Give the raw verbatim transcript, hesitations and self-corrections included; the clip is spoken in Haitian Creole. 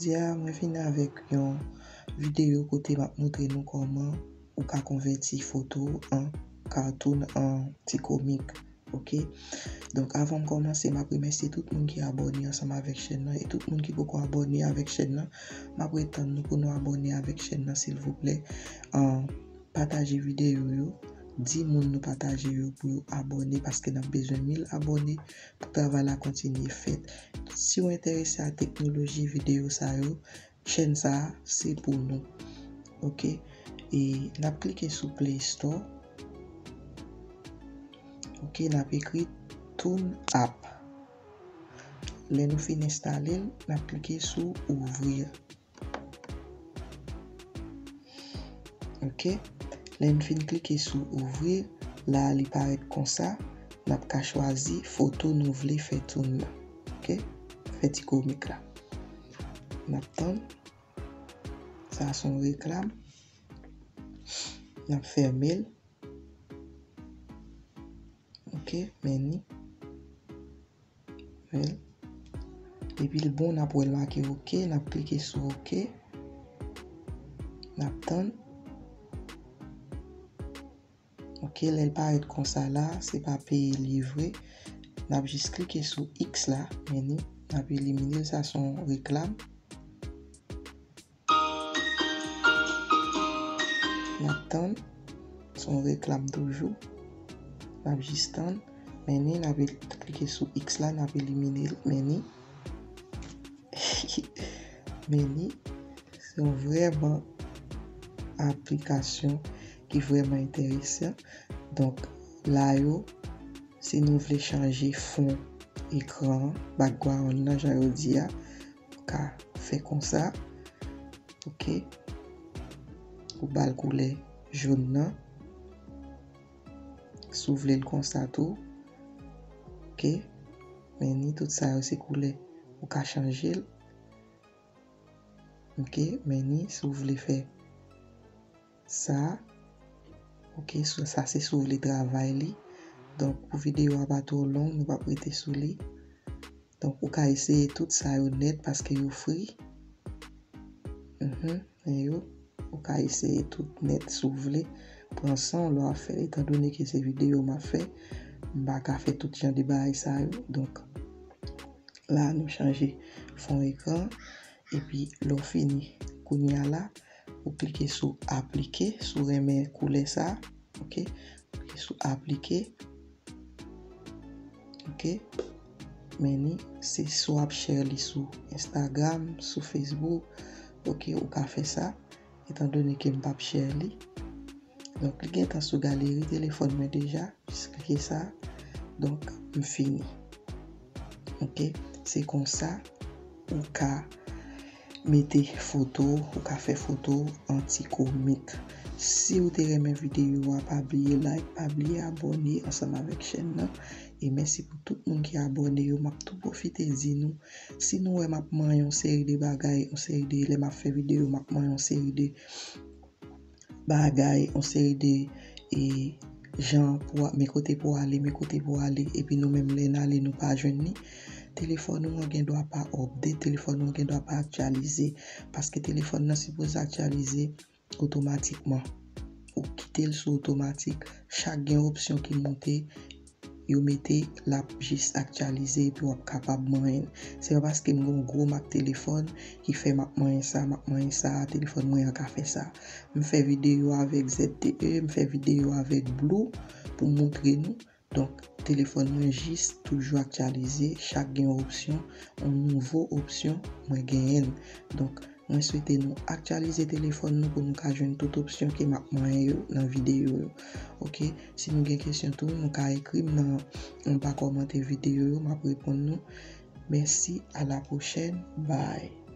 Jodi a, mwen vin avèk yon videyo kote m ap montre nou kòman ou ka konvèti foto an cartoon, an ti komik. Ok? Donk, avan m kòmanse, m ap remèsye tout moun ki abòne ansanm avèk chèn nan e tout moun ki poko abòne avèk chèn nan. M ap retann nou pou nou abòne avèk chèn nan, silvouplè. An, pataje videyo yo. Di moun nou pataje yo pou yo abòne, paske n ap bezwen mil abòne pou travay la kontinye fèt. Si w enterese a teknoloji videyo sa yo, chèn sa a se pou nou. Ok? E n ap klike sou Play Store. Ok, n ap ekri Toon App. Lè nou fin enstale l, n ap klike sou Ouvrir. Ok? Lè n fin klike sou Ouvrir, la a li parèt konsa, n ap ka chwazi foto nou vle fè toon nan. Ok? Fè ti komik la. N ap tann. Sa a se yon reklam. N ap fèmen l. Ok, men ni. Fè l. Epi l bon, n ap wè l make ok, n ap klike sou ok. N ap tann. Ok, lè l parèt konsa la, se pa peye l ye vre. N ap jis klike sou X la, men ni, n ap elimine l, sa se yon reklam. N ap tann. Se yon reklam toujou. N ap jis tann. Men ni, n ap el-, klike sou X la, n ap elimine l. Men ni. Men ni. Se yon vrèman aplikasyon ki vrèman enteresan. Donk, la yo, si nou vle chanje fon ekran an, background nan, jan yo di a, ou ka fè konsa. Ok. Ou ba l koulè jòn nan. Si w vle l konsa tou. Ok. Men ni tout sa yo se koulè. Ou ka chanje l. Ok. Men ni si w vle fè sa. Ok. Sa se si w vle travay li. Donk, pou videyo a pa twò long, nou p ap rete sou li. Donk, ou ka eseye tout sa yo nèt paske yo fri. Mhm, men yo, ou ka eseye tout nèt si w vle. Pran san w lè w ap fè l, etandone ke se videyo m ap fè, m pa ka fè tout jan de bagay sa yo. Donk, la a nou chanje fon ekran, epi lè w fini, kounye a la, ou klike sou aplike, si w renmen koulè sa, ok, ou klike sou aplike. Ok. Men ni, se si w ap share li sou Instagram, sou Facebook. Ok, ou ka fè sa. Etandone ke m p ap share li. Donk, li gentan sou galeri telefòn mwen deja. Jis klike sa. Donk, m fini. Ok. Se konsa ou ka mete foto, ou ka fè foto an ti komik. Si w te renmen videyo a, pa bliye like, pa bliye abòne ansanm avèk chèn nan. E mèsi pou tout moun ki abòne yo. M ap tou pwofite di nou, si nou wè m ap manyen yon seri de bagay, yon seri de, lè m ap fè videyo, m ap manyen yon seri de bagay, yon seri de, e, jan pou a-, men kote pou ale, men kote pou ale, epi nou menm lè n ale, nou pa jwenn li, telefòn ou an gen dwa pa update, telefòn ou an gen dwa pa aktyalize, paske telefòn nan sipoze aktyalize otomatikman. Ou kite l sou otomatik, chak gen opsyon ki moute, yo mete, l ap jis aktyalize epi w ap kapab manyen l. Se pa paske m gen yon gwo mak telefòn ki fè m ap manyen sa, m ap manyen sa, telefòn mwen an ka fè sa. M fè videyo avèk Z T E, m fè videyo avèk Blue pou montre nou. Donk, telefòn mwen jis toujou aktyalize, chak gen yon opsyon, yon nouvo opsyon, mwen genyen l. Donk, mwen swete nou aktyalize telefòn nou pou nou ka jwenn tout opsyon ke m ap manyen yo nan videyo yo. Ok, si nou gen kesyon tou, nou ka ekri m nan anba kòmantè videyo yo, m ap reponn nou. Mèsi, a la pwochèn, bye.